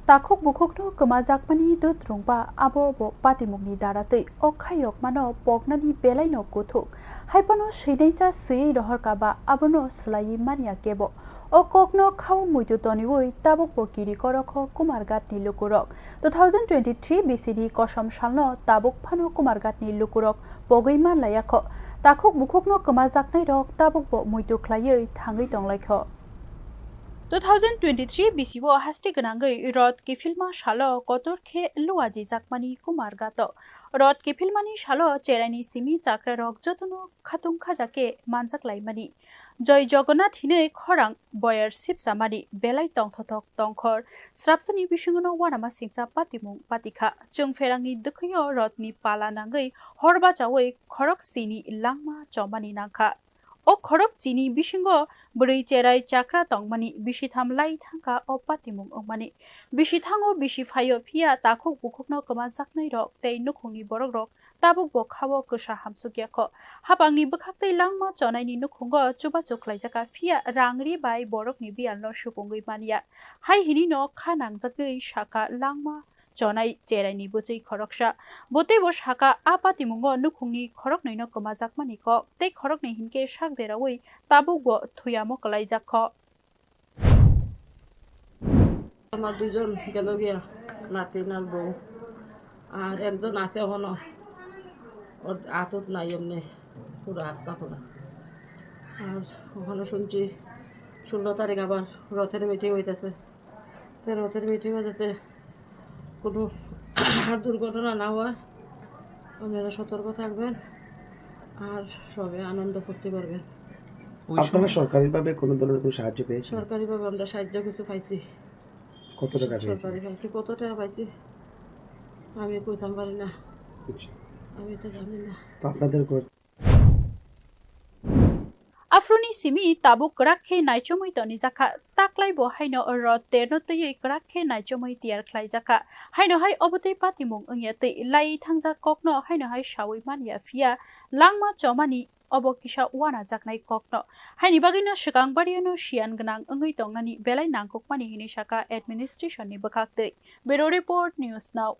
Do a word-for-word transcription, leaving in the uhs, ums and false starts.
Takhuk bukhukno kwmajakmani dut rwngba abo bo patimungni daratwi o khayokmano poknani belaino kuthuk. Haiphano swinaisa swiwi rohorkha ba abono swlaiwi manya kebo. O kokno khao muitu toniwi tabukbo kiri korokho Kumarghatni lukurok. Two thousand twenty-three bisini kosom salno tabuk phano Kumarghatni lukurok pogwi manlaiyakho. Takhuk bukhukno kwmajaknairok tabukbo muitu khlaiwi thangwi tonglaikho. Two thousand twenty-three bisio haste gwnangwi rot kiphilma salo kotor khe luajijakmani Kumarghato. Rot kiphilmani salo cheraini simi chakrarok jotono khatung khajak khe manjak laimani. Joi Jagannath hinwi khorang boyar sipsamani belai tongthothok tongkhor. Srapsani bisingono uanama singcha patimung patikha. Chwng pherangni dwkhwio rotni pala nangwi hor bachaui khorok sini langma chomani nangkha. O khorok chini bisingo bwrwi cherai chakra tongmani bisitham lai thangkha o patimung wngmani. Bisithango bisi phaio phiya takhuk bukhukno kwmajaknairok tei nukhungni borokrok tabukbo khao kwsa hamsukya kho. Hapangni bwkhaktwi langma chonaini nukhungo chubachu khlaijak kha, phiya rang ri bai borokni biyalno supungwi manya. Hai hinino kha nangjagwi sakha langma chonai cheraini bwchwi khoroksa. Bo teibo sakha, a patimungo nukhungni khoroknwino kwmajakmani kok tei khoroknwi hinkhe sak deraui tabukbo thuyamo kwlaijak kho. আমার দুজন গেল গিয়া, নাতি আর বউ, আর একজন আছে এখনো, ওর আতত নাই এমনি, পুরো আস্তা পুরা। আর ওখানে শুনছি ষোলো তারিখ আবার রথের মিটিং হইতেছে। তো রথের মিটিংয়ে যাতে কোনো দুর্ঘটনা না হয়, আপনারা সতর্ক থাকবেন আর সবে আনন্দ ফুর্তি করবেন। ওই আপনারা সময় সরকারিভাবে কোনো ধরনের কোনো সাহায্য পেয়েছেন? সরকারিভাবে আমরা সাহায্য কিছু পাইছি। কত টাকা পেয়েছেন? সরকারি পাইছি, কত টাকা পাইছি আমি কইতাম পারি না। আচ্ছা। আমি তো জানি না। তো আপনাদের কর- Aphuruni simi tabuk kwrak khe naichomwi tonijakha, taklai bo haino rot terno twiwi kwrak khe naichomwi tiyar khlaijakha. Haino hai obo tei patimung wngya twi lai thangjak kokno haino hai saui manya phiya langma chomani obo kisa uanajaknai kokno. Haini bagwino swkang bariyano siyan gwnang wngwi tongnani belai nangkukmani hinwi sakha administration ni bwkhaktwi. Bureau Report, News Now.